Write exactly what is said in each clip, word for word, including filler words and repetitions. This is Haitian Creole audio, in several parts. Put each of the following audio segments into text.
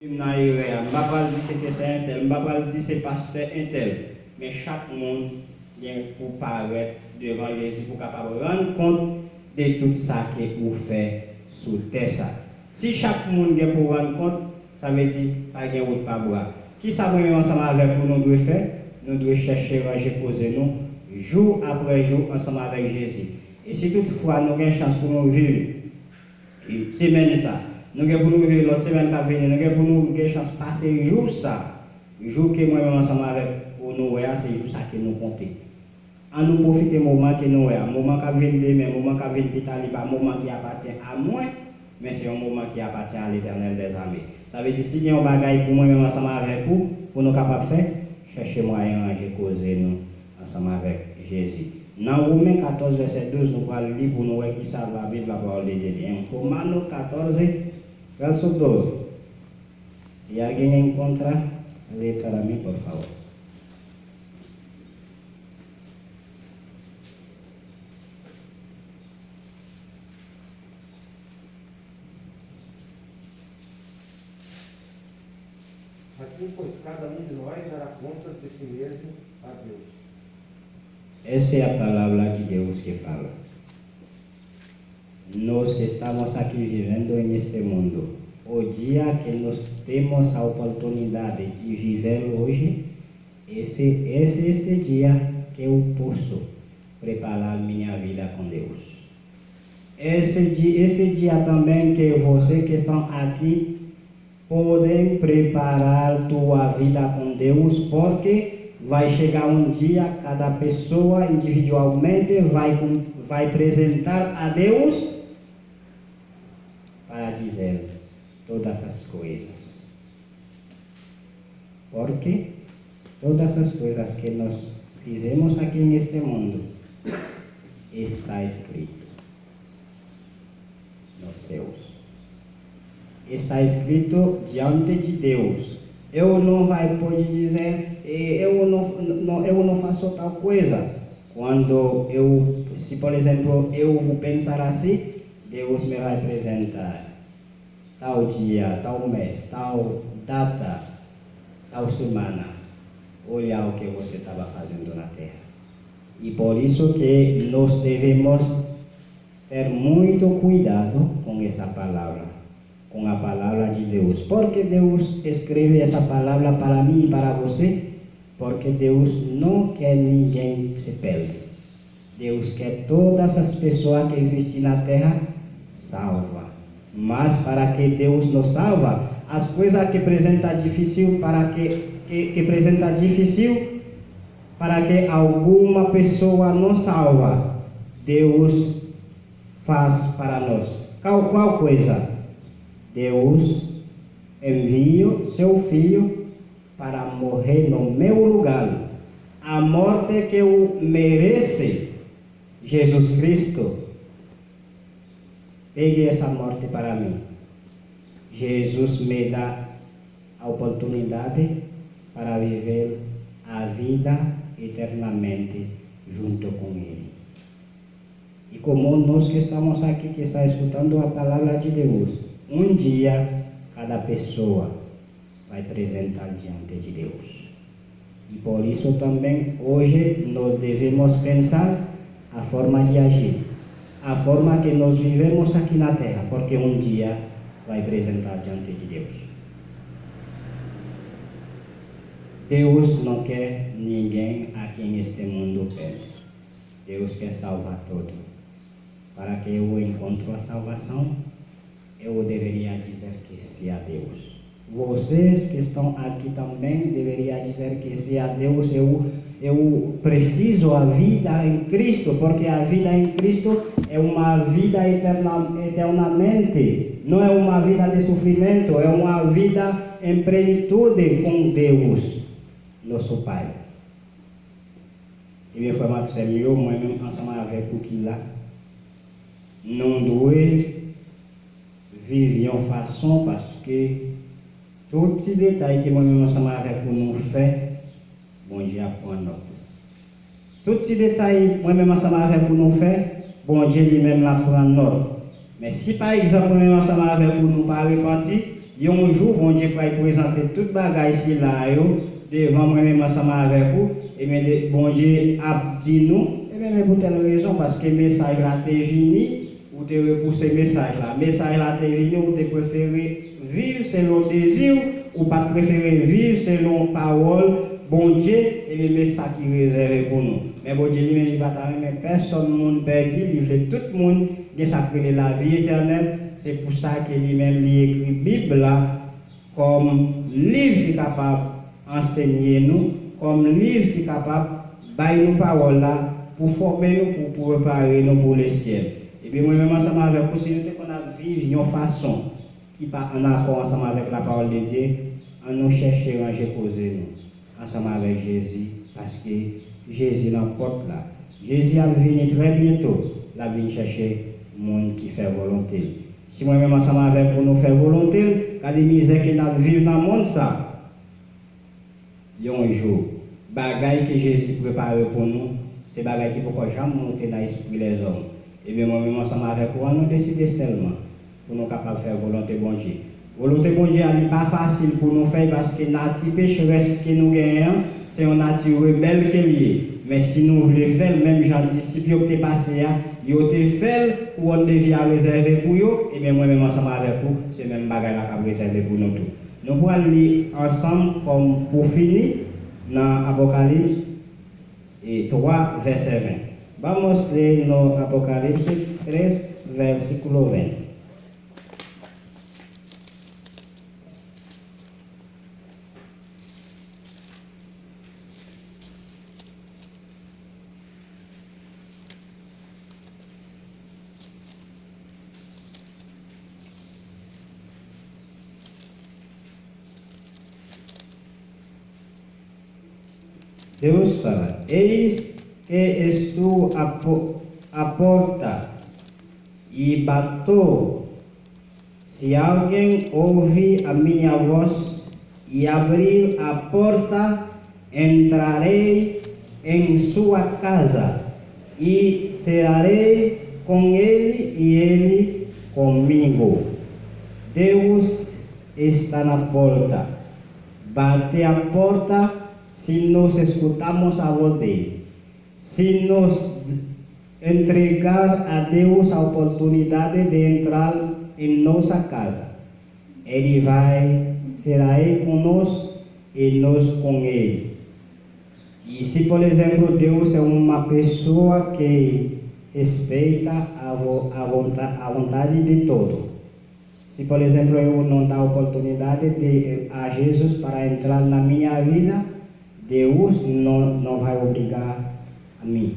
M nan erè a, m pa pral di se ke sè entèl, m pa pral di se pastè entèl, men chak moun gen pou parèt devan Jezi pou kapab rann kont de tout sa ke ou fè sou tè sa. Si chak moun gen pou rann kont, sa vle di pa gen wout pa bwa. Kisa mwen menm ansanm avèk ou nou dwe fè? Nou dwe chèche ranje koze nou jou apre jou ansanm avèk Jezi. E si toutfwa nou gen chans pou nou viv semèn sa, nou gen pou nou viv lòt semèn k ap vini, nou gen pou nou gen chans pase jou sa, jou ke mwen menm ansanm avèk ou nou wè a, se jou sa ke nou konte. Ann nou pwofite moman ke nou wè a. Moman k ap vin demen, moman k ap vin pita, li pa moman ki apatyen a mwen, men se yon moman ki apatyen a Letènèl dèzame. Sa vle di, si gen yon bagay pou mwen menm ansanm avèk ou, pou nou kapab fè, chèche mwayen ranje koze nou ansanm avèk Jezi. Nan Women katòz, vèsè douz, nou pral li pou nou wè kisa Labib, la parole de Dieu, di. En Romano catorce, verso doce. Si alguien encuentra, lee para mí, por favor. Assim, pois, cada um de nós dará contas de si mesmo a Deus. Essa é a palavra de Deus que fala. Nos que estamos aqui vivendo en este mundo, o dia que nós temos a oportunidade de viver hoje, esse, esse este dia que eu posso preparar minha vida com Deus. Esse di-, este dia também que você que estão aqui podem preparar tua vida com Deus, porque vai chegar um dia, cada pessoa individualmente vai, com- vai apresentar a Deus para dizer todas as coisas. Porque todas as coisas que nós fizemos aqui neste mundo está escrito nos céus. Está escrito diante de Deus. Eu não vai pode dizer, eh, eu não, não, eu não faço tal coisa. Quando eu, se por exemplo, eu vou pensar assim, Deus me vai apresentar tal dia, tal mês, tal data, tal semana, olha o que você estava fazendo na terra. E por isso que nós devemos ter muito cuidado com essa palavra, com a palavra de Deus. Porque Deus escreve essa palavra para mim e para você, porque Deus não quer ninguém se perde. Deus quer todas as pessoas que existem na terra salva. Mas para que Deus nos salva, as coisas que apresenta difícil, para que, que, que apresenta difícil, para que alguma pessoa não salva, Deus faz para nós. Qual, qual coisa? Deus enviou seu filho para morrer no meu lugar. A morte que eu merece, Jesus Cristo, pegue essa morte para mim. Jesus me dá a oportunidade para viver a vida eternamente junto com Ele. E como nós que estamos aqui, que está escutando a palavra de Deus, um dia cada pessoa vai apresentar diante de Deus. E por isso também hoje nós devemos pensar a forma de agir, a forma que nós vivemos aqui na terra, porque um dia vai apresentar diante de Deus. Deus não quer ninguém aqui neste mundo perde. Deus quer salvar todo. Para que eu encontre a salvação, eu deveria dizer que sim a Deus. Vocês que estão aqui também deveria dizer que sim a Deus. Eu, eu preciso a vida em Cristo, porque a vida em Cristo é uma vida eterna, eternamente. Não é uma vida de sofrimento, é uma vida em plenitude com Deus, nosso Pai. Ebyen, frè m ak sè m yo, mwen menm ansanm avèk ou ki la, nou dwe viv yon fason, paske tout ti detay ke mwen menm ansanm avèk ou nou fè, Bondye ap pran nòt. Tout ti detay mwen menm ansanm avèk ou nou fè, Bondye li menm l ap pran nòt. Men si pa egzanp mwen menm ansanm avèk ou nou pa repanti, Yon jou, Bondye pral prezante tout bagay sila yo devan mwen menm ansanm avèk ou. Ebyen, de- Bondye ap di nou, ebyen, men pou tèl rezon, paske mesaj la te vini, ou te repouse mesaj la. Mesaj la te vini, ou te prefere viv selon dezi w, ou pa t prefere viv selon pawòl Bondye, ebyen, men sa ki rezève pou nou. Men Bondye li menm, li pa ta renmen pèsòn moun pèdi, li vle tout moun gen sa k rele lavi etènèl. Se pou sa ke li menm, li ekri Bib la kòm liv ki kapab ansenye nou, kòm liv ki kapab bay nou pawòl la pou fòme nou, pou, pou prepare nou pou lesyèl. Ebyen, mwen menm ansanm avèk ou, si nou te konn ap viv yon fason ki pa ann akò ansanm avèk lapawòl de Dye, ann nou chèche ranje koze nou ansanm avèk Jezi, paske Jezi nan pòt la. Jezi ap vini trè byento, l ap vin chèche moun ki fè volonte l. Si mwen menm ansanm avèk ou nou fè volonte l, gade mizè ke n ap viv nan mond sa. Yon jou, bagay ke Jezi prepare pou nou, se bagay ki poko janm monte nan espri lèzòm. Ebyen, mwen menm ansanm avèk ou, ann nou deside sèlman pou nou kapab fè volonte Bondye. Volonte Bondye a, li pa fasil pou nou fè l, paske nati pecherès ke nou genyen an, se yon nati rebèl ke l ye. Men si nou vle fè l, menm jan disip yo ki te pase a, yo te fè l, kouwòn de vi a rezève pou yo, ebyen, mwen menm ansanm avèk ou, se menm bagay la k ap rezève pou nou tou. Nou pral li ansanm kòm pou fini nan Apokalips e twa, vèsè ven. Vamos ler no Apocalipse três, versículo vinte. Deus fala: Eis que estou à po-, à porta e bato. Se alguém ouvir a minha voz e abrir a porta, entrarei em sua casa e serei com ele e ele comigo. Deus está na porta. Bate a porta, se nós escutarmos a voz dele. Se nós entregar a Deus a oportunidade de entrar em nossa casa, ele vai serei conosco e nós com ele. E se, por exemplo, Deus é uma pessoa que respeita a, vo- a, vonta- a vontade de todo. Se, por exemplo, eu não dar oportunidade de, a Jesus para entrar na minha vida, Deus não, não vai obrigar a mim.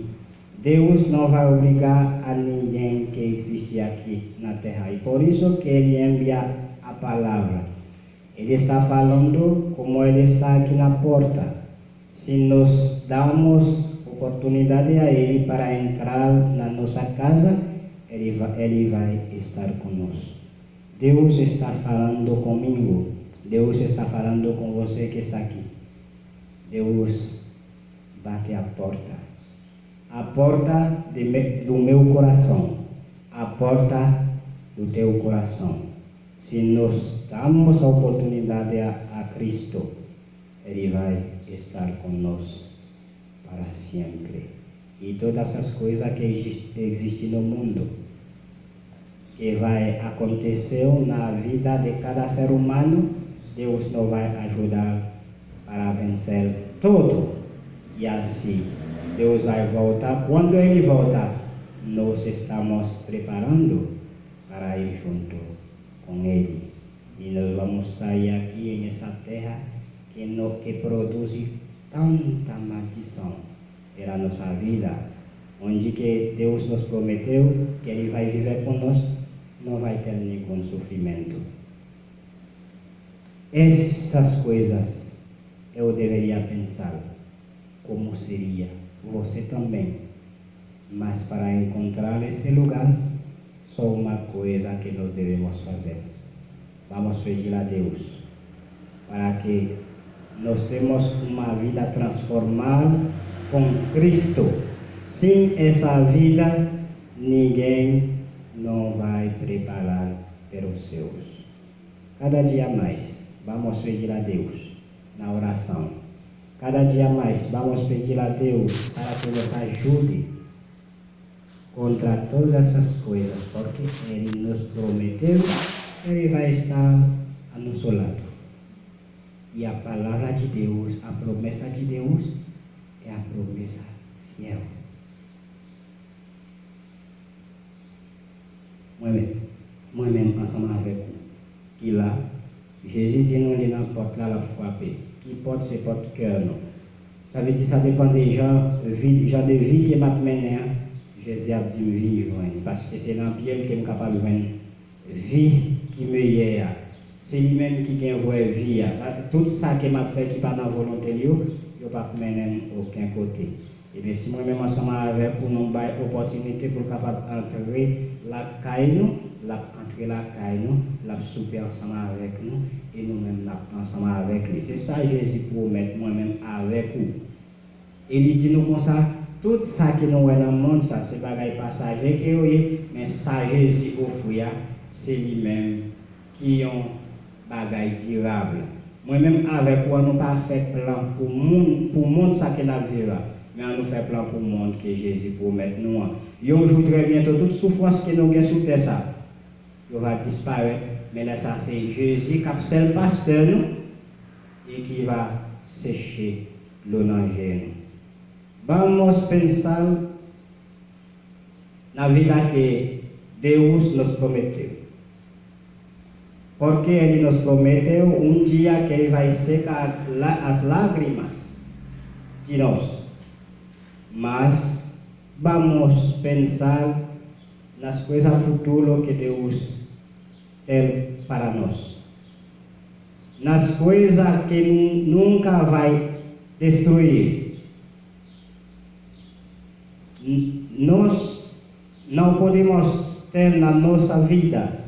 Deus não vai obrigar a ninguém que existe aqui na terra. E por isso que ele envia a palavra. Ele está falando como ele está aqui na porta. Se nós damos oportunidade a ele para entrar na nossa casa, ele va- ele vai estar conosco. Deus está falando comigo. Deus está falando com você que está aqui. Deus bate a porta. A porta de me- do meu coração. A porta do teu coração. Se nós damos a oportunidade a, a Cristo, ele vai estar conosco para sempre. E todas essas coisas que existe, existe no mundo, que vai acontecer na vida de cada ser humano, Deus nos vai ajudar para vencer todo. E assim, Deus vai voltar. Quando ele voltar, nós estamos preparando para ir junto com ele. E nós vamos sair aqui nessa terra que, no, que produz tanta maldição pela nossa vida, onde que Deus nos prometeu que ele vai viver conosco, não vai ter nenhum sofrimento. Essas coisas eu deveria pensar como seria você também. Mas para encontrar este lugar, só uma coisa que nós devemos fazer. Vamos pedir a Deus para que nós temos uma vida transformada com Cristo. Sem essa vida, ninguém não vai preparar pelos céus. Cada dia mais vamos pedir a Deus na oração. Cada dia mais vamos pedir a Deus para que nos ajude contra todas essas coisas, porque Ele nos prometeu que Ele vai estar a nosso lado. E a palavra de Deus, a promessa de Deus, é a promessa fiel. Mwen menm, mwen menm ansanm avèk ou ki la, Jezi di nou li nan pòt la, l ap frape. Ki pòt? Se pòt kè nou. Sa vle di sa depann de jan vi, jan de vi ke m ap mennen an, Jezi ap di m vin jwenn li, paske se nan pye l ke m kapab jwenn vi ki meyè a. Se li menm ki gen vrè vi a. Sa, tout sa ke m ap fè ki pa nan volonte l yo, yo p ap mennen m okenn kote. Ebyen, si mwen menm ansanm avèk ou, nou bay opòtinite pou l kapab antre lakay nou, l ap antre lakay nou, l ap soupe ansanm avèk nou, e nou menm n ap ansanm avèk li. Se sa Jezi pwomèt mwen menm avèk ou. E li di nou konsa, tout sa ke nou wè nan mond sa, se bagay pasaje ke yo ye, men sa Jezi ofri a, se li menm ki yon bagay dirab. Mwen menm avèk ou an, nou pa fè plan pou moun, pou mond sa ke n ap viv la, men an nou fè plan pou mond ke Jezi pwomèt nou an. Yon jou trè byento, tout soufrans ke nou gen sou tè sa, yo va disparèt, men lè sa se Jezi k ap sèl pastè nou e ki va seche dlo nan je nou. Vamos pensar na vida que Deus nos prometeu. Porque Ele nos prometeu um dia que Ele vai secar la, as lágrimas de nós. Mas vamos pensar nas coisas futuras que Deus tem para nós. Nas coisas que nu- nunca vai destruir. N- Nós não podemos ter na nossa vida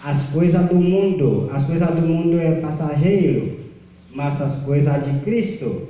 as coisas do mundo, as coisas do mundo é passageiro, mas as coisas de Cristo